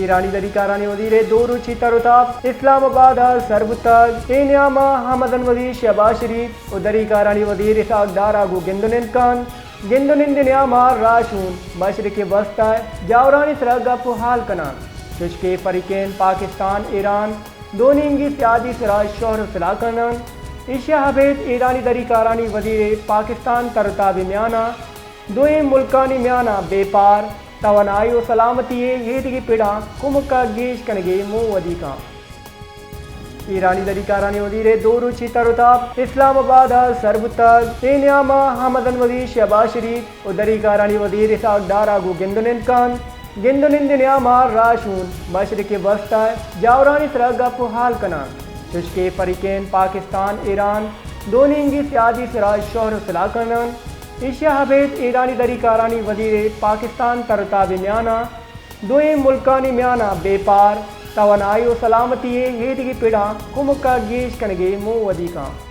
ایرانی دری کارانی وزیر ءِ دو روچی تر ءُ تاب اسلام آباد ءَ سر بوتگ۔ اے نیام ءَ ہمدان وزیر شہباز شریف ءُ دری کارانی وزیر اسحاق ڈار ءَ گوں گند ءُ نند کنت۔ گند ءُ نند ءِ نیام ءَ راہشون مشرق وسطی ءِ جاورانی سرا گپ ءُ ہال کناں، چوشکہ فریقین پاکستان ایران دو نیمگی سیادی سرا شہر ءُ سلاہ کناں۔ ایشی ءَ ابید ایرانی دری کارانی وزیر ءِ پاکستان تر ءُ تاب ءِ میان ءَ دوئیں ملکانی میان ءَ بیپار توانائی ءُ سلامتی ءِ ایدگہ پڑاں کمک ءَ گیش کنگ ءِ موہ ودی کنت۔ ایرانی دری کارانی وزیر ءِ دو روچی تر ءُ تاب اسلام آباد ءَ سر بوتگ۔ اے نیام ءَ ہمدان وزیر شہباز شریف ءُ دری کارانی وزیر اسحاق ڈار ءَ گوں گند ءُ نند کنت۔ گند ءُ نند ءِ نیام ءَ راہشون مشرق وسطی ءِ جاورانی سرا گپ ءُ ہال کناں، چوشکہ فریقین پاکستان ایران دو نیمگی سیادی سرا شہر ءُ سلاہ کناں۔ ایشی ءَ ابید ایرانی دری کارانی وزیر ءِ پاکستان تر ءُ تاب ءِ میان ءَ دوئیں ملکانی میان ءَ بیپار توانائی ءُ سلامتی ءِ ایدگہ پڑاں کمک ءَ گیش کنگ ءِ موہ ودی کنت۔